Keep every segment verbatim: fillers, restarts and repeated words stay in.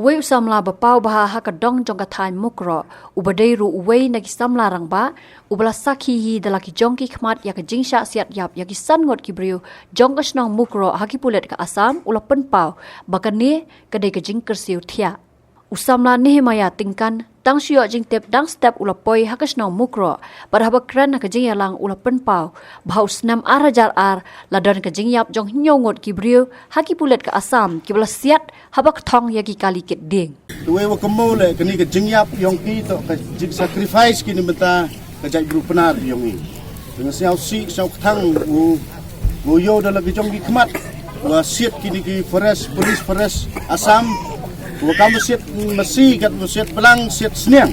Uwei u samla ba paw bha ha ka dong jong ka thaiñ Mukroh, uba dei ruh uwei na ki samla rangbah, uba la sakhi hi da la ki jong ki khmat ïa ka jingshah siat ïap ïa ki san ngut ki briew jong ka shnong Mukroh ha ki pulit ka Assam, u la pynpaw ba kane ka dei ka jingkyrsiew thiah. U samla Nehemiah Tyngkan, tang shu ïoh jingtip dang step u la poi ha ka shnong Mukroh, bad haba kren ha ka jingïalang u la pynpaw ba ha u snem ar hajar ar la don ka jingïap jong hynñiew ngut ki briew ha ki pulit ka Assam, kiba la siat haba kthong ïa ki kali kit dieng. Te wei wa kynmaw leh kane ka jingïap yong ki, to ka jing sacrifice kine mynta ka jaitbru Pnar yong i. Te nga sngewsih sngewkthang u, u ïoh da la ki jong ki khmat wa siat kine ki forest, police forest Assam, wa kam siat masi, kat wa siat blang, siat sniang.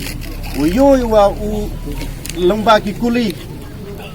Wa ïoh wa u lyngba ki kuli,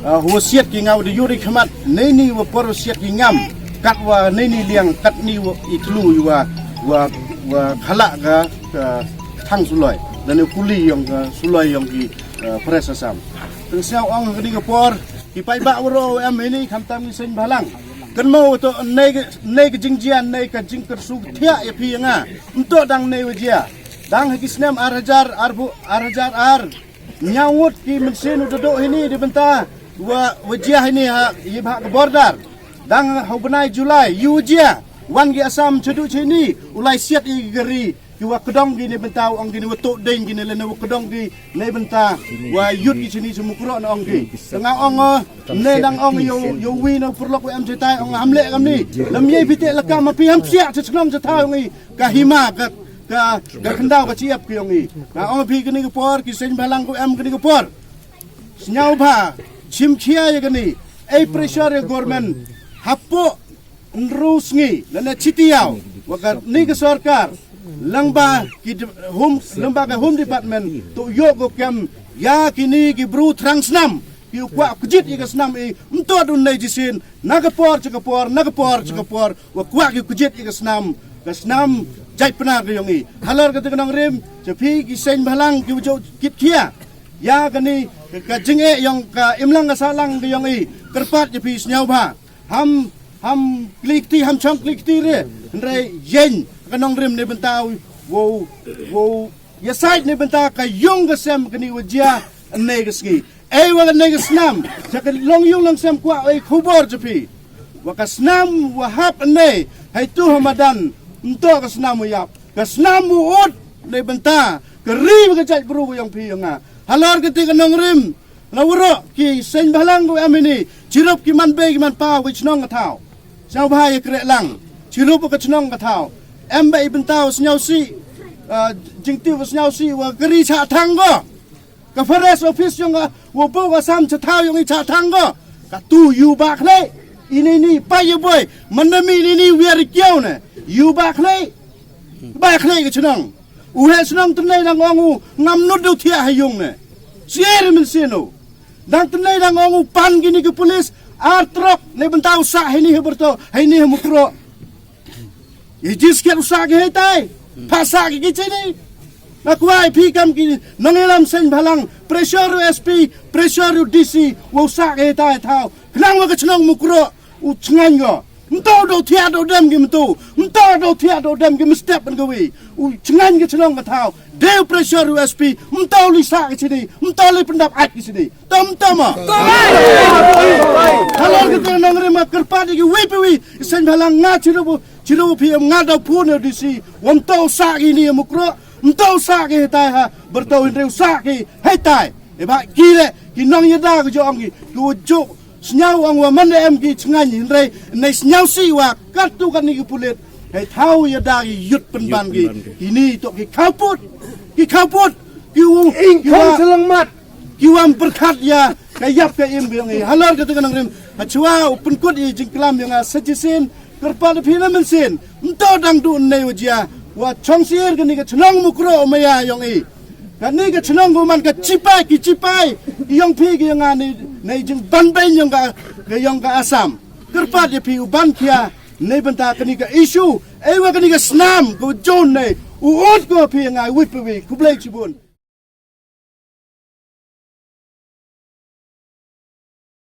ah, wa siat ki ngam da ïoh da ki khmat, neini wa por siat ki ngam, kat wa neini liang, kat ni wa i thlu wa, wa, wa khala ka, ka thang suloi, lane kuli yong ka suloi yong ki, ah, forest Assam. Te nga sngew ong ha kane ka por, ki paidbah waroh em hini, khamtam ki seng bhalang. Kynmaw to nei ka, nei ka jingjia, nei ka jingkyrsiew thiah ïa phi ïa nga. Ym to dang nei wa jia. Dang ha ki snem ar hajar, ar bu, ar hajar ar. Hynñiew ngut ki mynsiem u da duh hini da bynta wa, wa jia hini ha, ïa bha ka border. Dang ha u bnai July, ïa wa jia. Wan ki Assam shaduh shini, u lai siat ïa ki gari. Ki wa kdong ki ne bynta, ong ki ne wa tuh ding ki ne, lane wa kdong ki ne bynta wa yut ki shini sha Mukroh na ong ki. Te nga ong, oh, ne dang ong ïa u, ïa uwi na u paralok wa em shatai, ong ham leh kam ni. Lam ïa phi te la kam, phi ham siat sha shnong sha thaw, ong i. Ka hima, ka, ka, ka khyndaw ka chiap ki, ong i. Nga ong phi kane ka por, ki seng bhalang ko em kane ka por. Sngewbha, shim khia ïa kane. Ei pressure ïa government. Hapoh hynriew sngi, lane chiti ïaw, wa kane ka sorkar, lyngba ki de-, home, lyngba ka home department, to ïoh ko kem ïa kine ki bru thrang snam, ki kwah kjit ïa ka snam i, ym to dun nei jisien, na ka por cha ka por, na ka por cha ka por, wa kwah ki kjit ïa ka snam, ka snam jait Pnar ka yong i. Halor kata ka nongrim, cha phi ki seng bhalang ki wa jooh kit khia ïa kane ka, ka jingeh yong ka imlang ka sahlang ka yong i, kyrpad ïa phi sngewbha. Ham, ham kli kti, ham chong kli kti re. Hynrei ïeng ka nongrim ne bynta wow, wow ïasaid ne bynta ka yung ka sem kane wa jia ne ka sngi. Ei wa ne ka snam, cha ka long yung long sem kwah ei khubor cha phi. Wa ka snam wa hap ne, hei tu ha madan, ym to ka snam wa ïap. Ka snam wa ut ne bynta ka ri wa ka jaitbru ka yong phi yong nga. Halor kata ka nongrim, na waroh ki seng bhalang ko em hini, chirup ki man bei ki man paw ka chnong ka thaw. Sngewbha ïa kreh lang, chirup ka chnong ka thaw. Em ba i bynta wa sngewsih, ah, jingtip wa sngewsih wa ka ri chah thang ko. Ka forest office yong ka, wa bo ka sam cha thaw yong i chah thang ko. Ka tu ïu ba khlei, i nei ni pa ïa boi, man na mi nei ni wiar kiaw ne. Ïu ba khlei, ba khlei ka chnong. U heh shnong tynne dang ong u ngam nud u thiah ha yung ne. Sier mynsiem u. Dang tynne dang ong u pan kini ki pulis ar trok ne bynta u sah heini ha Byrto, heini ha Mukroh. Ïa jisket u sah ki hei tai. Pha sah ki ki chini. Na kwai phi kam ki nongïalam seng bhalang, pressure u S P, pressure u D C, wa u sah ki hei tai thaw. Khnang wa ka chnong Mukroh u chngaiñ ko. Mto do thiah do dem ki mto. Mto do thiah do dem ki mstep ban kawi. U chngaiñ ki chnong ka thaw. Dei u pressure u S P. Mto li sah ki chini. Mto li pyndap ait ki chini. Tom tom. Halor ki tong nongrim ma kyrpad ki wi pi wi. Seng bhalang nga chirup chirup phi em nga da phone D C. Wa mto sah ki ni Mukroh. Mto sah ki hei tai ha. Byrto hynrei sah ki hei tai. Eba ki le ki nongïada ka jong ki. Ki u juk Sngew ong wa man em ki chngaiñ hynrei nei sngewsih wa katto katne ki pulit hei thaw ïada ki yut pynban ki. Kini to ki khawput, ki khawput, ki u, ki wa, ki wa ym pyrkhat ïa ka ïap ka im ka yong i. Halor kata ka nongrim, ha chwa u pynkut i jingklam yong nga sa shisien, kyrpad phi na mynsiem, mto dang du nei wa jia, wa chong sir kani ka chnong Mukroh maya yong i. Kani ka chnong ko man ka chipai, ki chipai, ki yong phi ki yong nga ni, nei jingbanbeiñ yong ka, ka yong ka Assam. Kyrpad ïa phi u ban khia, nei bynta kani ka issue, ei wa kani ka snam, ko jun nei, u ut ko phi nga, wi phi wi, khublei chibun.